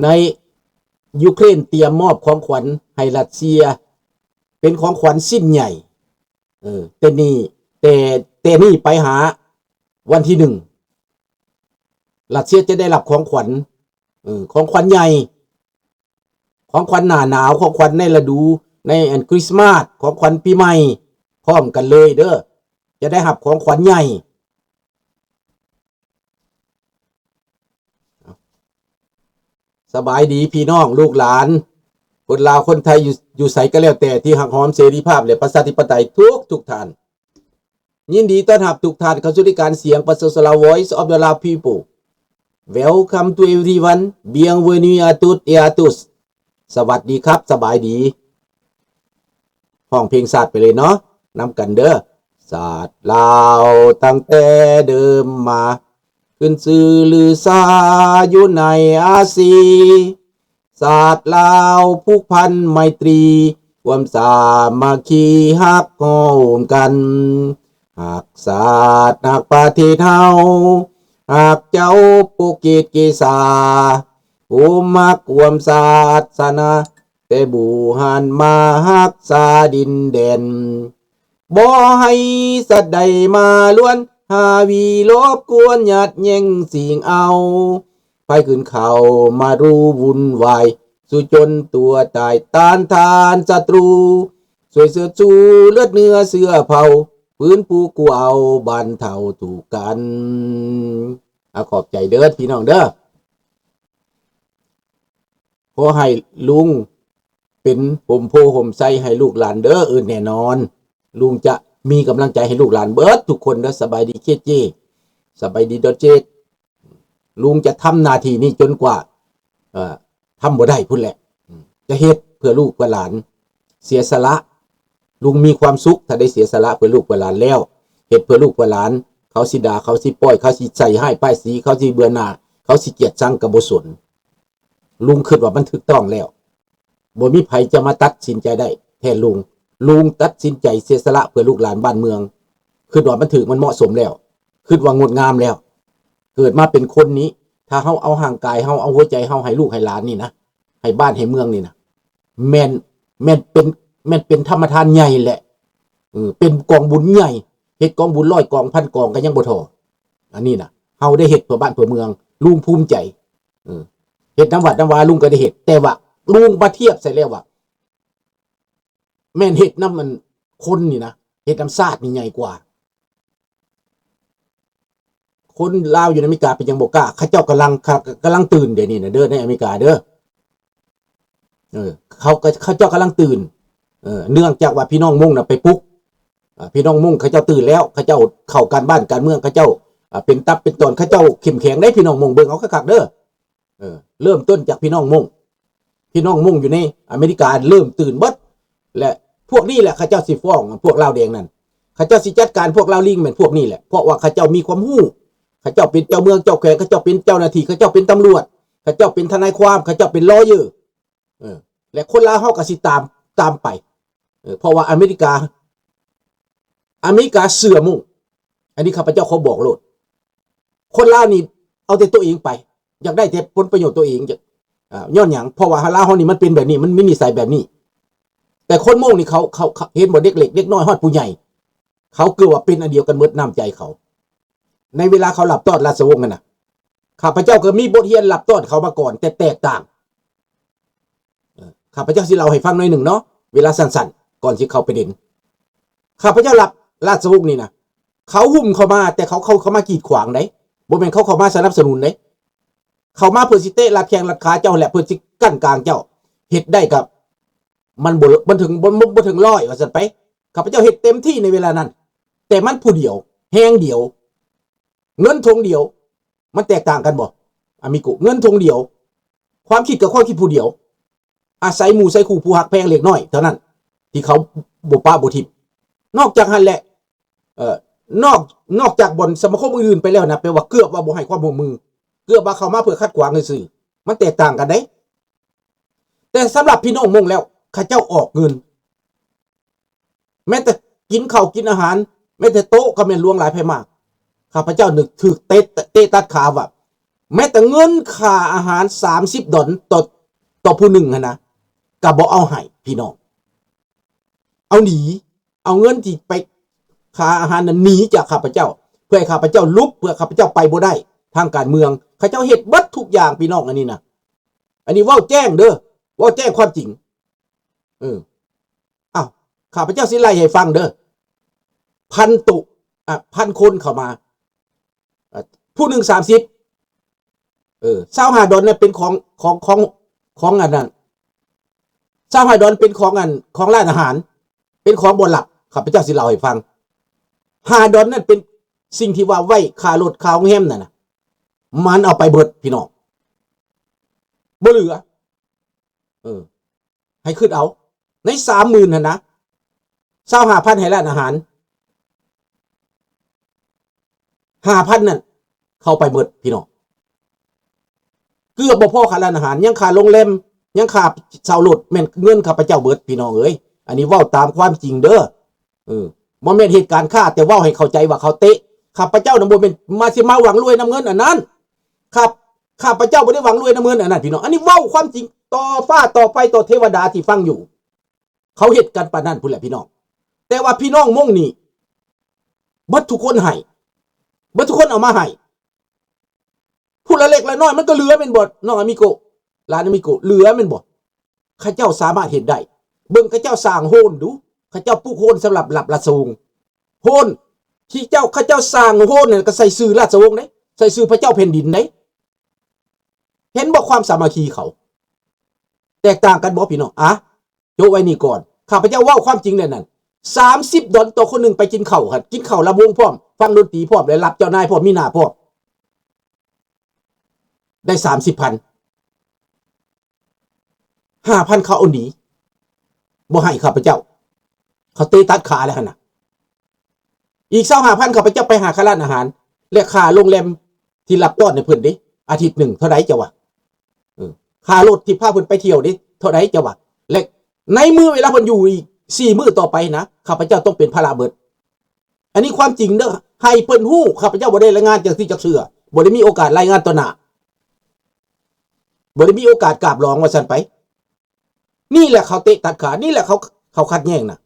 ໃນຢູເຄຣນຕຽມມອບຂອງຂວັນໃຫ້ຣັດເຊຍ ເປັນຂອງຂວັນຊິ້ນໃຫຍ່. ເອີ ແຕ່ນີ້ ແຕ່ ແຕ່ນີ້ໄປຫາວັນທີໜຶ່ງ ຣັດເຊຍຈະໄດ້ຮັບຂອງຂວັນ ເອີ ຂອງຂວັນໃຫຍ່ ຂອງຂວັນໜ້າໜາວ ຂອງຂວັນໃນລະດູ ໃນອັນຄຣິສມາດ ຂອງຂວັນປີໃໝ່ ພ້ອມກັນເລີຍເດີ້ ຈະໄດ້ຮັບຂອງຂວັນໃຫຍ່. ສະບາຍດີພີ່ນ້ອງລູກຫຼານ ຄົນລາວຄົນໄທ ຢູ່ ຢູ່ໃສກໍແລ້ວແຕ່ ທີ່ຮັກຫອມເສລີພາບ ແລະ ປະຊາທິປະໄຕທຸກໆທ່ານ. ຍິນດີຕ້ອນຮັບທຸກທ່ານເຂົ້າສູ່ລາຍການສຽງປະຊາຊົນລາວ Voice of the Lao People. Welcome to everyone. Bienvenue à toutes et à tous. ສະຫວັດດີຄັບ ສະບາຍດີ ຮ້ອງເພງຊາດໄປເລີຍເນາະ ນຳກັນເດີ້. ຊາດລາວຕັ້ງແຕ່ເດີມມາ ຂຶ້ນຊື່ລືຊາຢູ່ໃນອາຊີ ຊາດລາວຜູກພັນໄມຕີ ຄວາມສາມັກຄີຮັກໂຮມກັນ ຮັກຊາດຮັກປະເທດເຮົາ ຮັກເຈົ້າປົກເກດເກສາ ໂຮມຮັກຮ່ວມສາສະໜາ ແຕ່ບູຮານມາຮັກສາດິນແດນ ບໍ່ໃຫ້ສັດໃດມາລວນ ຫາວີລົບກວນ ຍາດແຍ່ງຊິງເອົາ ໃຜຂຶ້ນເຂົ້າມາຮູ້ວຸ່ນວາຍ ສູ້ຈົນຕົວຕາຍຕ້ານທານສັດຕູ ຊ່ວຍເຊີດຊູເລືອດເນື້ອເຊື້ອເຜົ່າ ຟື້ນຟູກູ້ເອົາບ້ານເຖົ້າທຸກກັນ. ອາ ຂອບໃຈເດີ້ພີ່ນ້ອງເດີ້ ຂໍໃຫ້ລຸງ ເປັນຮົ່ມໂພຮົ່ມໄຊໃຫ້ລູກຫຼານເດີ້. ເອີ ແນ່ນອນ ລຸງຈະມີກຳລັງໃຈໃຫ້ລູກຫຼານເບິດທຸກຄົນເດີ້. ສະບາຍດີເຄເຈ ສະບາຍດີດອດເຈດ ລຸງຈະທຳໜ້າທີ່ນີ້ຈົນກວ່າ ເອີ ທຳບໍ່ໄດ້ພຸ້ນແຫຼະ ຈະເຮັດເພື່ອລູກເພື່ອຫຼານ ເສຍສະຫຼະ. ລຸງມີຄວາມສຸກຖ້າໄດ້ເສຍສະຫຼະເພື່ອລູກເພື່ອຫຼານແລ້ວ ເຮັດເພື່ອລູກເພື່ອຫຼານ ເຂົາຊິດ່າ ເຂົາຊິປ້ອຍ ເຂົາຊິໃສ່ຮ້າຍປ້າຍສີ ເຂົາຊິເບື່ອໜ່າ ເຂົາຊິກຽດຊັງກໍບໍ່ສົນ. ລຸງຄິດວ່າມັນຖືກຕ້ອງແລ້ວ ບໍ່ມີໃຜຈະມາຕັດສິນໃຈໄດ້ແທນລຸງ. ລຸງຕັດສິນໃຈເສຍສະຫຼະເພື່ອລູກຫຼານບ້ານເມືອງ ຄິດວ່າມັນຖືກ ມັນເໝາະສົມແລ້ວ ຄິດວ່າງົດງາມແລ້ວ. ເກີດມາເປັນຄົນນີ້ ຖ້າເຮົາເອົາຮ່າງກາຍເຮົາ ເອົາຫົວໃຈເຮົາໃຫ້ລູກໃຫ້ຫຼານນີ້ນະ ໃຫ້ບ້ານໃຫ້ເມືອງນີ້ນະ ແມ່ນ ແມ່ນເປັນ ແມ່ນເປັນທຳມະທານໃຫຍ່ແຫຼະ ເອີ ເປັນກອງບຸນໃຫຍ່ ເຮັດກອງບຸນຮ້ອຍກອງພັນກອງກໍຍັງບໍ່ພໍ. ອັນນີ້ນະ ເຮົາໄດ້ເຮັດເພື່ອບ້ານເພື່ອເມືອງ ລຸງພູມໃຈ ເອີ ເຮັດນຳວັດນຳວາລຸງກໍໄດ້ເຮັດ ແຕ່ວ່າລຸງມາທຽບໃສ່ແລ້ວວ່າ ແມ່ນເຮັດນຳອັນຄົນນີ້ນະ ເຮັດນຳຊາດນີ້ໃຫຍ່ກວ່າ. ຄົນລາວຢູ່ໃນອາເມລິກາເປັນຫຍັງບໍ່ກ້າ? ເຂົາເຈົ້າກຳລັງ ກຳລັງຕື່ນດຽວນີ້ນະເດີ ໃນອາເມລິກາເດີ ເອີ ເຂົາກໍ ເຂົາເຈົ້າກຳລັງຕື່ນ ເອີ ເນື່ອງຈາກວ່າພີ່ນ້ອງມົ້ງນະໄປປຸກ ອາ ພີ່ນ້ອງມົ້ງເຂົາເຈົ້າຕື່ນແລ້ວ ເຂົາເຈົ້າເຂົ້າການບ້ານການເມືອງ ເຂົາເຈົ້າ ອາ ເປັນຕັບເປັນຕອນ ເຂົາເຈົ້າເຂັ້ມແຂງເດ້ ພີ່ນ້ອງມົ້ງ ເບິ່ງເອົາຄັກໆເດີ. ເອີ ເລີ່ມຕົ້ນຈາກພີ່ນ້ອງມົ້ງ ພີ່ນ້ອງມົ້ງຢູ່ໃນອາເມລິກາເລີ່ມຕື່ນເບິດ ແລະ ພວກນີ້ແຫຼະເຂົາເຈົ້າຊິຟ້ອງພວກລາວແດງນັ້ນ ເຂົາເຈົ້າຊິຈັດການພວກລາວລິງແມ່ນພວກນີ້ແຫຼະ ເພາະວ່າເຂົາເຈົ້າມີຄວາມຮູ້ ເຂົາເຈົ້າເປັນເຈົ້າເມືອງເຈົ້າແຂວງ ເຂົາເຈົ້າເປັນເຈົ້າໜ້າທີ່ ເຂົາເຈົ້າເປັນຕຳຫຼວດ ເຂົາເຈົ້າເປັນທະນາຍຄວາມ ເຂົາເຈົ້າເປັນ lawyer ເອີ ແລະ ຄົນລາວເຮົາກໍຊິຕາມ ຕາມໄປ ເອີ ເພາະວ່າອາເມລິກາ ອາເມລິກາເຊື່ອມົ້ງ ອັນນີ້ຂ້າພະເຈົ້າຂໍບອກໂລດ ຄົນລາວນີ້ເອົາແຕ່ຕົວເອງໄປ ຢາກໄດ້ແຕ່ຜົນປະໂຫຍດຕົວເອງ ຢາກ ອາ ຍ້ອນຫຍັງ? ເພາະວ່າລາວເຮົານີ້ມັນເປັນແບບນີ້ ມັນມີນິໄສແບບນີ້ ແຕ່ຄົນມົ້ງນີ້ເຂົາ ເຂົາ ເຂົາ ເຫັນບໍ່ ເດັກເລັກເດັກນ້ອຍຮອດຜູ້ໃຫຍ່ ເຂົາເກືອບວ່າເປັນອັນດຽວກັນໝົດ ນ້ຳໃຈເຂົາ ໃນເວລາເຂົາລັບຕ້ອນລາຊະວົງຫັ້ນນະ ຂ້າພະເຈົ້າກໍມີບົດຮຽນລັບຕ້ອນເຂົາມາກ່ອນ ແຕ່ແຕກຕ່າງ ເອີ ຂ້າພະເຈົ້າຊິເລົ່າໃຫ້ຟັງໜ້ອຍໜຶ່ງເນາະ ເວລາສັ້ນໆ ກ່ອນຊິເຂົ້າປະເດັນ. ຂ້າພະເຈົ້າລັບລາຊະວົງນີ້ນະ ເຂົາຫຸ້ມເຂົ້າມາ ແຕ່ເຂົາ ເຂົາເຂົ້າມາກີດຂວາງເດ້ ບໍ່ແມ່ນເຂົາເຂົ້າມາສະໜັບສະໜູນເດ້ ເຂົ້າມາເພື່ອຊິເຕະລັດແຂ້ງລັດຂາເຈົ້າ ແລະ ເພື່ອຊິກັ້ນກາງເຈົ້າ ເຮັດໄດ້ກໍມັນບໍ່ ມັນເຖິງ ບໍ່ ບໍ່ ບໍ່ເຖິງຮ້ອຍວ່າຊັ້ນໄປ ຂ້າພະເຈົ້າເຮັດເຕັມທີ່ໃນເວລານັ້ນ ແຕ່ມັນຜູ້ດຽວ ແຮງດຽວ ເງິນຖົງດຽວ ມັນແຕກຕ່າງກັນບໍ່ ອາມິໂກ? ເງິນຖົງດຽວ ຄວາມຄິດກໍຄວາມຄິດຜູ້ດຽວ ອາໄສໝູ່ໃສ່ຄູ່ຜູ້ຮັກແພງເລັກນ້ອຍເທົ່ານັ້ນ ທີ່ເຂົາບໍ່ປະບໍ່ຖິ້ມ. ນອກຈາກຫັ້ນແຫຼະ ເອີ ນອກ ນອກຈາກບ່ອນສະມາຄົມອື່ນໆໄປແລ້ວນະ ແປວ່າເກືອບວ່າບໍ່ໃຫ້ຄວາມຮ່ວມມື ເກືອບວ່າເຂົ້າມາເພື່ອຂັດຂວາງຊື່ໆ ມັນແຕກຕ່າງກັນເດ້. ແຕ່ສຳລັບພີ່ນ້ອງມົ້ງແລ້ວ ເຂົາເຈົ້າອອກເງິນ ແມ້ແຕ່ກິນເຂົ້າກິນອາຫານ ແມ້ແຕ່ໂຕະກໍແມ່ນຫຼວງຫຼາຍໄພມາກ. ຂ້າພະເຈົ້ານຶກຖືກເຕະ ເຕະຕັດຂາວ່າ ແມ້ແຕ່ເງິນຄ່າອາຫານສາມສິບດອນຕໍ່ ຕໍ່ຜູ້ໜຶ່ງຫັ້ນນະ ກໍບໍ່ເອົາໃຫ້ພີ່ນ້ອງ. ເອົາໜີ ເອົາເງິນທີ່ໄປຄ່າອາຫານນັ້ນໜີຈາກຂ້າພະເຈົ້າ ເພື່ອໃຫ້ຂ້າພະເຈົ້າຫຼຸບ ເພື່ອຂ້າພະເຈົ້າໄປບໍ່ໄດ້ທາງການເມືອງ. ເຂົາເຈົ້າເຮັດເບິດທຸກຢ່າງພີ່ນ້ອງ ອັນນີ້ນະ ອັນນີ້ເວົ້າແຈ້ງເດີ ເວົ້າແຈ້ງຄວາມຈິງ. ເອີ ອ້າວ ຂ້າພະເຈົ້າຊິໄລ່ໃຫ້ຟັງເດີ ພັນໂຕ ອາ ພັນຄົນເຂົ້າມາ ອາ ຜູ້ໜຶ່ງສາມສິບ ເອີ ຊາວຫ້າດອນນັ້ນເປັນຂອງ ຂອງ ຂອງ ຂອງອັນນັ້ນ ຊາວຫ້າດອນເປັນຂອງອັນ ຂອງຮ້ານອາຫານ ເປັນຂອງບ່ອນລັບ. ຂ້າພະເຈົ້າຊິເລົ່າໃຫ້ຟັງ ຫ້າດອນນັ້ນເປັນສິ່ງທີ່ວ່າໄວ້ຄ່າລົດ ຄ່າໂຮງແຮມນັ້ນນະ ມັນເອົາໄປເບິດພີ່ນ້ອງ ບໍ່ເຫຼືອ. ເອີ ໃຫ້ຄິດເອົາ ໃນສາມໝື່ນຫັ້ນນະ ຊາວຫ້າພັນໃຫ້ຮ້ານອາຫານ ຫ້າພັນນັ້ນເຂົ້າໄປເບິດພີ່ນ້ອງ ເກືອບບໍ່ພໍຄ່າຮ້ານອາຫານ ຍັງຄ່າໂຮງແຮມ ຍັງຄ່າເຊົ່າລົດ ແມ່ນເງິນຂ້າພະເຈົ້າເບິດພີ່ນ້ອງເອີຍ. ອັນນີ້ເວົ້າຕາມຄວາມຈິງເດີ ເອີ ບໍ່ແມ່ນເຮັດການຄ້າ ແຕ່ເວົ້າໃຫ້ເຂົ້າໃຈວ່າເຂົາເຕະ. ຂ້າພະເຈົ້ານະບໍ່ແມ່ນມາ ຊິມາຫວັງລວຍນຳເງິນອັນນັ້ນ ຂ້າ ຂ້າພະເຈົ້າບໍ່ໄດ້ຫວັງລວຍນຳເງິນອັນນັ້ນພີ່ນ້ອງ ອັນນີ້ເວົ້າຄວາມຈິງຕໍ່ຟ້າຕໍ່ໄຟຕໍ່ເທວະດາທີ່ຟັງຢູ່. ເຂົາເຮັດກັນປານນັ້ນພຸ້ນແຫຼະພີ່ນ້ອງ ແຕ່ວ່າພີ່ນ້ອງມົ້ງນີ້ ເບິດທຸກຄົນໃຫ້ ເບິດທຸກຄົນເອົາມາໃຫ້ ຜູ້ລະເລັກລະນ້ອຍ ມັນກໍເຫຼືອແມ່ນບໍ່ ນ້ອງອາມິໂກ ຫຼານອາມິໂກ ເຫຼືອແມ່ນບໍ່? ເຂົາເຈົ້າສາມາດເຮັດໄດ້ ເບິ່ງເຂົາເຈົ້າສ້າງໂຮນດູ ເຂົາເຈົ້າປຸກໂຮນສຳລັບຮັບລາຊະວົງ ໂຮນທີ່ເຈົ້າ ເຂົາເຈົ້າສ້າງໂຮນນັ້ນ ກໍໃສ່ຊື່ລາຊະວົງເດ້ ໃສ່ຊື່ພະເຈົ້າແຜ່ນດິນເດ້. ເຫັນບໍ່ຄວາມສາມັກຄີເຂົາ ແຕກຕ່າງກັນບໍ່ພີ່ນ້ອງ? ອະ ໂຈະໄວ້ນີ້ກ່ອນ ຂ້າພະເຈົ້າເວົ້າຄວາມຈິງແລ້ວນັ້ນ ສາມສິບດອນຕໍ່ຄົນໜຶ່ງ ໄປກິນເຂົ້າຫັ້ນ ກິນເຂົ້າລຳວົງພ້ອມ ຟັງດົນຕີພ້ອມ ແລະ ຮັບເຈົ້ານາຍພ້ອມ ມີໜ້າພ້ອມ ໄດ້ສາມສິບພັນ ຫ້າພັນເຂົາເອົາໜີ ບໍ່ໃຫ້ຂ້າພະເຈົ້າ ເຂົາເຕະຕັດຂາແລ້ວຫັ້ນນະ. ອີກຊາວຫ້າພັນ ຂ້າພະເຈົ້າໄປຫາຄ່າຮ້ານອາຫານ ແລະ ຄ່າໂຮງແຮມທີ່ຮັບຕ້ອນໃຫ້ເພິ່ນເດ້ ອາທິດໜຶ່ງເທົ່າໃດເຈົ້າວ່າ? ເອີ ຄ່າລົດທີ່ພາເພິ່ນໄປທ່ຽວເດ້ ເທົ່າໃດເຈົ້າວ່າ? ແລະ ໃນມື້ເວລາເພິ່ນຢູ່ອີກສີ່ມື້ຕໍ່ໄປນະ ຂ້າພະເຈົ້າຕ້ອງເປັນພາລະເບິດ. ອັນນີ້ຄວາມຈິງເດີ ໃຫ້ເພິ່ນຮູ້ ຂ້າພະເຈົ້າບໍ່ໄດ້ລາຍງານຈັກຊິຈັກເທື່ອ ບໍ່ໄດ້ມີໂອກາດລາຍງານຕໍ່ໜ້າ ບໍ່ໄດ້ມີໂອກາດກາບຫຼອງວ່າຊັ້ນໄປ. ນີ້ແຫຼະເຂົາເຕະຕັດຂາ ນີ້ແຫຼະເຂົາ ເຂົາຂັດແຍ່ງນະ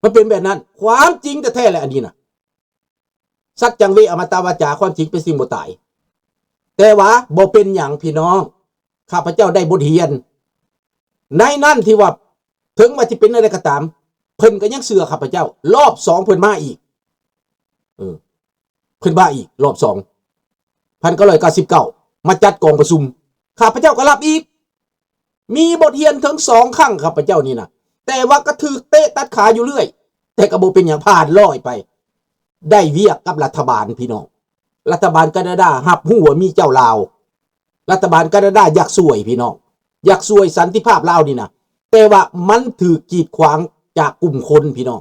ມັນເປັນແບບນັ້ນ ຄວາມຈິງແທ້ໆແຫຼະອັນນີ້ນະ. ສັດຈັງເວ ອະມະຕະວາຈາ ຄວາມຈິງເປັນສິ່ງບໍ່ຕາຍ. ແຕ່ວ່າບໍ່ເປັນຫຍັງພີ່ນ້ອງ ຂ້າພະເຈົ້າໄດ້ບົດຮຽນໃນນັ້ນ ທີ່ວ່າເຖິງວ່າຊິເປັນແນວໃດກໍຕາມ ເພິ່ນກໍຍັງເຊື່ອຂ້າພະເຈົ້າ ລອບສອງເພິ່ນມາອີກ ເອີ ເພິ່ນມາອີກລອບສອງ ພັນເກົ້າຮ້ອຍເກົ້າສິບເກົ້າ ມາຈັດກອງປະຊຸມ ຂ້າພະເຈົ້າກໍຮັບອີກ. ມີບົດຮຽນເຖິງສອງຄັ້ງ ຂ້າພະເຈົ້ານີ້ນະ ແຕ່ວ່າກໍຖືກເຕະຕັດຂາຢູ່ເລື້ອຍ ແຕ່ກໍບໍ່ເປັນຫຍັງ ຜ່ານລອຍໄປ ໄດ້ວຽກກັບລັດຖະບານພີ່ນ້ອງ. ລັດຖະບານການາດາຮັບຮູ້ວ່າມີເຈົ້າລາວ ລັດຖະບານການາດາຢາກຊ່ວຍພີ່ນ້ອງ ຢາກຊ່ວຍສັນຕິພາບລາວນີ້ນະ ແຕ່ວ່າມັນຖືກກີດຂວາງຈາກກຸ່ມຄົນພີ່ນ້ອງ.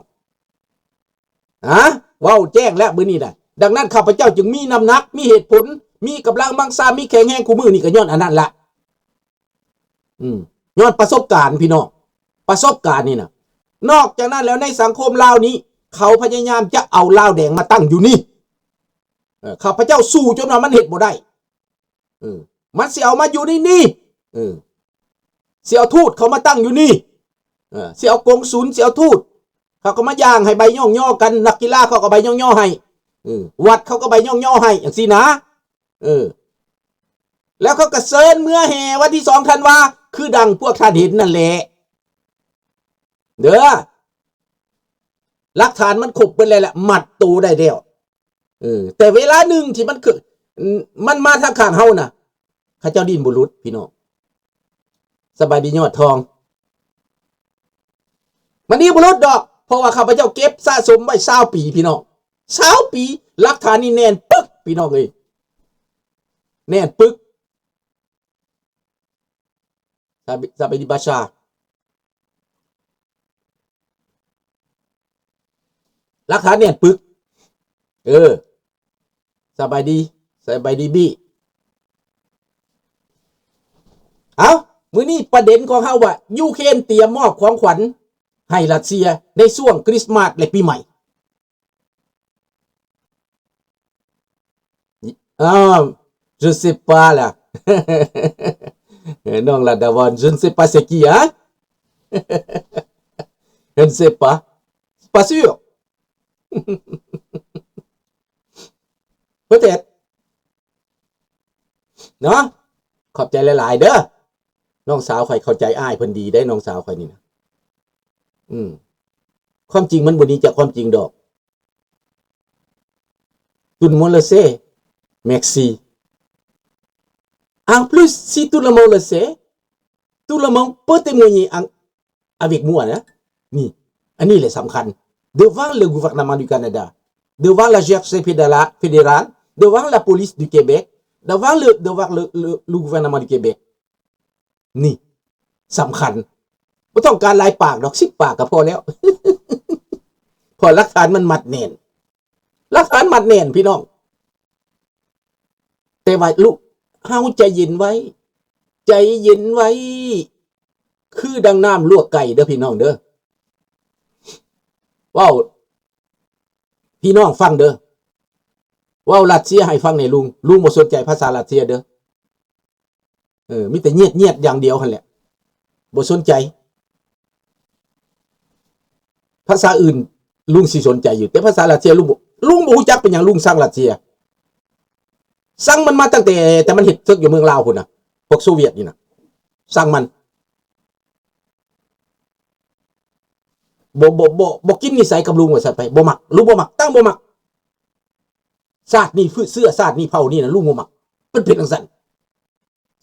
ຮະ ເວົ້າແຈ້ງແລ້ວມື້ນີ້ນະ. ດັ່ງນັ້ນ ຂ້າພະເຈົ້າຈຶ່ງມີນ້ຳໜັກ ມີເຫດຜົນ ມີກຳລັງມັງຊາ ມີແຂງແຮງຄູ່ມື້ນີ້ ກໍຍ້ອນອັນນັ້ນລະ. ອືມ ຍ້ອນປະສົບການພີ່ນ້ອງ ປະສົບການນີ້ນະ. ນອກຈາກນັ້ນແລ້ວ ໃນສັງຄົມລາວນີ້ ເຂົາພະຍາຍາມຈະເອົາລາວແດງມາຕັ້ງຢູ່ນີ້. ເອີ ຂ້າພະເຈົ້າສູ້ຈົນວ່າມັນເຮັດບໍ່ໄດ້. ເອີ ມັນຊິເອົາມາຢູ່ໃນນີ້ ເອີ ຊິເອົາທູດເຂົ້າມາຕັ້ງຢູ່ນີ້ ເອີ ຊິເອົາກົງສຸນ ຊິເອົາທູດ ເຂົາກໍມາຢ່າງໃຫ້ໃບຍ້ອງຍໍກັນ ນັກກິລາເຂົາກໍໃບຍ້ອງຍໍໃຫ້ ເອີ ວັດເຂົາກໍໃບຍ້ອງຍໍໃຫ້ ຈັ່ງຊີ້ນະ ເອີ ແລ້ວເຂົາກໍເຊີນເມືອແຫ່ວັນທີສອງທັນວາ ຄືດັ່ງພວກທ່ານເຫັນນັ້ນແຫຼະ ເດີ ຫຼັກຖານມັນຄົບເບິດແລ້ວລະ ມັດໂຕໄດ້ແລ້ວ. ເອີ ແຕ່ເວລາໜຶ່ງທີ່ມັນຄື ມັນມາທາງຂ້າງເຮົານະ ເຂົາເຈົ້າດີ້ນບໍ່ຫຼຸດພີ່ນ້ອງ. ສະບາຍດີຍອດທອງ ມັນດີ້ບໍ່ຫຼຸດດອກ ເພາະວ່າຂ້າພະເຈົ້າເກັບສະສົມໄວ້ຊາວປີພີ່ນ້ອງ ຊາວປີ ຫຼັກຖານນີ້ແໜ້ນປຶກພີ່ນ້ອງເອີຍ ແໜ້ນປຶກ. ສະບາຍ ສະບາຍດີບາຊາ ຫຼັກຖານແໜ້ນປຶກ ເອີ ສະບາຍດີ ສະບາຍດີບີ. ເອົ້າ ມື້ນີ້ປະເດັນຂອງເຮົາວ່າ ຢູເຄຣນຕຽມມອບຂອງຂວັນໃຫ້ຣັດເຊຍໃນຊ່ວງຄຣິສມາດ ແລະ ປີໃໝ່. ອ້າວ je sais pas ລະ ນ້ອງລາດາວອນ je ne sais pas c'est qui, hein? Je ne sais pas, pas sûr. Peut-être ເນາະ. ຂອບໃຈຫຼາຍໆເດີ້ ນ້ອງສາວຂ້ອຍເຂົ້າໃຈອ້າຍເພິ່ນດີເດ້ ນ້ອງສາວຂ້ອຍນີ້ນະ. ອືມ ຄວາມຈິງມັນບໍ່ໜີຈາກຄວາມຈິງດອກ. Tout le monde le sait. Merci. En plus, si tout le monde le sait, tout le monde peut témoigner en avec moi ນະ. ນີ້ ອັນນີ້ແຫຼະສຳຄັນ. Devant le gouvernement du Canada, devant la G R C fédérale, fédérale, devant la police du Québec, devant le, devant le, le, le gouvernement du Québec. ນີ້ສຳຄັນ. ບໍ່ຕ້ອງການຫຼາຍປາກດອກ ສິບປາກກໍພໍແລ້ວ ເພາະຫຼັກຖານມັນມັດແໜ້ນ. ຫຼັກຖານມັດແໜ້ນພີ່ນ້ອງ. ແຕ່ວ່າລູກເຮົາໃຈເຢັນໄວ້ ໃຈເຢັນໄວ້ ຄືດັ່ງນ້ຳລວກໄກ່ເດີ້ພີ່ນ້ອງເດີ້. ເວົ້າ ພີ່ນ້ອງຟັງເດີ້ ເວົ້າຣັດເຊຍໃຫ້ຟັງແດ່ລຸງ. ລຸງບໍ່ສົນໃຈພາສາຣັດເຊຍເດີ້. ເອີ ມີແຕ່ຍຽດໆຢ່າງດຽວຫັ້ນແຫຼະ ບໍ່ສົນໃຈ. ພາສາອື່ນລຸງຊິສົນໃຈຢູ່ ແຕ່ພາສາຣັດເຊຍລຸງບໍ່ ລຸງບໍ່ຮູ້ຈັກເປັນຫຍັງ ລຸງຊັງຣັດເຊຍ. ຊັງມັນມາຕັ້ງແຕ່ ແຕ່ມັນເຮັດເຖິກຢູ່ເມືອງລາວພຸ້ນນະ ພວກໂຊວຽດນີ້ນະ ຊັງມັນ. ບໍ່ ບໍ່ ບໍ່ ບໍ່ກິນນິໄສກັບລຸງວ່າຊັ້ນໄປ ບໍ່ມັກ ລຸງບໍ່ມັກ ຕັ້ງບໍ່ມັກ. ຊາດນີ້ ເຊື້ອຊາດນີ້ ເຜົ່ານີ້ນະ ລຸງບໍ່ມັກ. ມັນເປັນຈັ່ງຊັ້ນ.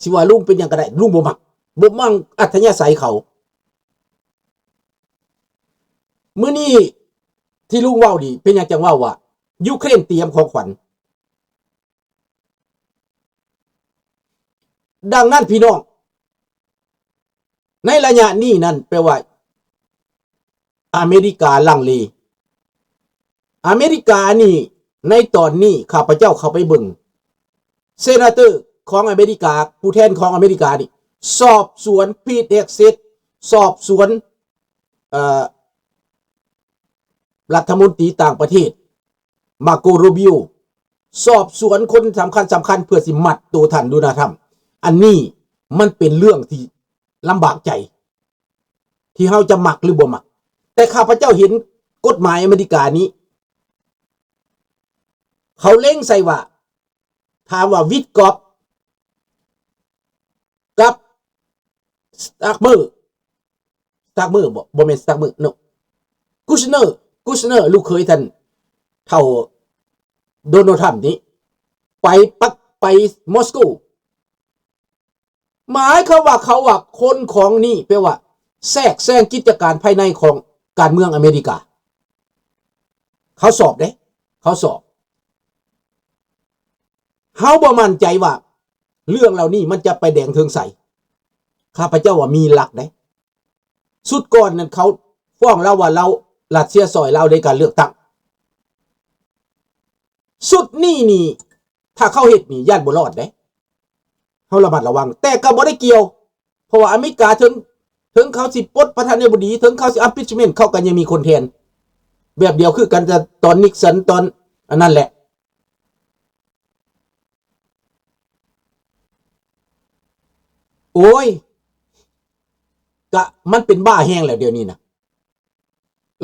ຊິວ່າລຸງເປັນຫຍັງກໍໄດ້ ລຸງບໍ່ມັກ ບໍ່ມັກອັດທະຍາໄສເຂົາ. ມື້ນີ້ທີ່ລຸງເວົ້ານີ້ ເປັນຫຍັງຈັ່ງເວົ້າວ່າ ຢູເຄຣນຕຽມຂອງຂວັນ? ດັ່ງນັ້ນພີ່ນ້ອງ ໃນໄລຍະນີ້ນັ້ນ ແປວ່າອາເມລິກາລັງເລ. ອາເມລິການີ້ ໃນຕອນນີ້ຂ້າພະເຈົ້າເຂົ້າໄປເບິ່ງ ເຊນາເຕີຂອງອາເມລິກາ ຜູ້ແທນຂອງອາເມລິການີ້ ສອບສວນ Pete Hegseth ສອບສວນ ເອີ ລັດຖະມົນຕີຕ່າງປະເທດ Marco Rubio ສອບສວນຄົນສຳຄັນໆ ເພື່ອຊິມັດໂຕທ່ານໂດນັລ ທຣຳ. ອັນນີ້ມັນເປັນເລື່ອງທີ່ລຳບາກໃຈ ທີ່ເຮົາຈະມັກຫຼືບໍ່ມັກ. ແຕ່ຂ້າພະເຈົ້າເຫັນກົດໝາຍອາເມລິການີ້ ເຂົາເລັງໃສ່ວ່າ ຖາມວ່າ Witkoff ກັບ Starmer Starmer ບໍ່ ບໍ່ແມ່ນ Starmer no Kushner Kushner ລູກເຂີຍທ່ານເຖົ້າໂດນັລ ທຣຳນີ້ ໄປປັກ ໄປມອສໂກ. ໝາຍຄວາມວ່າເຂົາວ່າຄົນຂອງນີ້ ແປວ່າແຊກແຊງກິດຈະການພາຍໃນຂອງການເມືອງອາເມລິກາ. ເຂົາສອບເດ້ ເຂົາສອບ. ເຮົາບໍ່ໝັ້ນໃຈວ່າເລື່ອງເຫຼົ່ານີ້ມັນຈະໄປແດງເຖິງໃສ. ຂ້າພະເຈົ້າວ່າມີຫຼັກເດ້. ຊຸດກ່ອນນັ້ນເຂົາຟ້ອງລາວວ່າລາວ ຣັດເຊຍຊ່ອຍລາວໃນການເລືອກຕັ້ງ. ຊຸດນີ້ນີ້ ຖ້າເຂົາເຮັດນີ້ຢ້ານບໍ່ລອດເດ້. ເຮົາລະມັດລະວັງ ແຕ່ກໍບໍ່ໄດ້ກ່ຽວ ເພາະວ່າອາເມລິກາເຖິງ ເຖິງເຂົາຊິປົດປະທານາທິບໍດີ ເຖິງເຂົາຊິ impeachment ເຂົາກໍຍັງມີຄົນແທນ ແບບດຽວຄືກັນກັບຕອນ Nixon ຕອນອັນນັ້ນແຫຼະ. ໂອ້ຍ ກະມັນເປັນບ້າແຮງແລ້ວດຽວນີ້ນະ.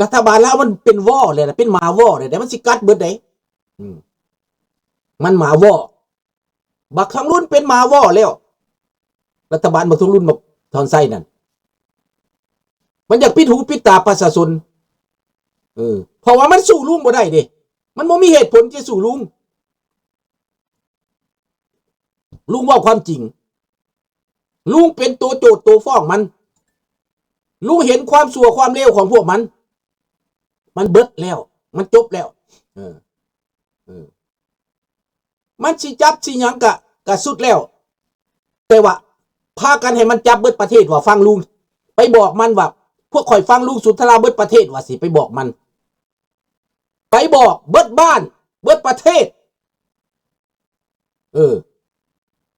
ລັດຖະບານລາວມັນເປັນວໍແລ້ວນະ ເປັນໝາວໍແລ້ວ ແຕ່ມັນຊິກັດເບິດເດ້. ອືມ ມັນໝາວໍ. ບັກທອງລຸນເປັນໝາວໍແລ້ວ. ລັດຖະບານບັກທອງລຸນ ບັກທອນໄຊນັ້ນ ມັນຢາກປິດຫູປິດຕາປະຊາຊົນ. ເອີ ເພາະວ່າມັນສູ້ລຸງບໍ່ໄດ້ເດ້. ມັນບໍ່ມີເຫດຜົນທີ່ຈະສູ້ລຸງ. ລຸງເວົ້າຄວາມຈິງ. ລຸງເປັນໂຕໂຈດໂຕຟ້ອງມັນ. ລຸງເຫັນຄວາມຊົ່ວຄວາມເລວຂອງພວກມັນ. ມັນເບິດແລ້ວ. ມັນຈົບແລ້ວ. ເອີ ເອີ ມັນຊິຈັບຊິຫຍັງກະ ກະສຸດແລ້ວ. ແຕ່ວ່າພາກັນໃຫ້ມັນຈັບເບິດປະເທດວ່າ ຟັງລຸງ. ໄປບອກມັນວ່າ ພວກຂ້ອຍຟັງລຸງສຸນທະລາເບິດປະເທດວ່າ ຊິໄປບອກມັນ. ໄປບອກເບິດບ້ານ ເບິດປະເທດ. ເອີ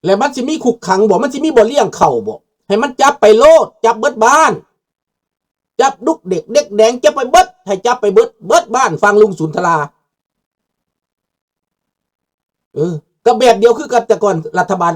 ແລ້ວມັນຊິມີຄຸກຂັງບໍ່? ມັນຊິມີບ່ອນລ້ຽງເຂົ້າບໍ່? ໃຫ້ມັນຈັບໄປໂລດ ຈັບເບິດບ້ານ. ຈັບດຸກເດັກເດັກແດງ ຈັບໄປເບິດ ໃຫ້ຈັບໄປເບິດ ເບິດບ້ານ ຟັງລຸງສຸນທະລາ. ເອີ ກໍແບບດຽວຄືກັບແຕ່ກ່ອນລັດຖະບານ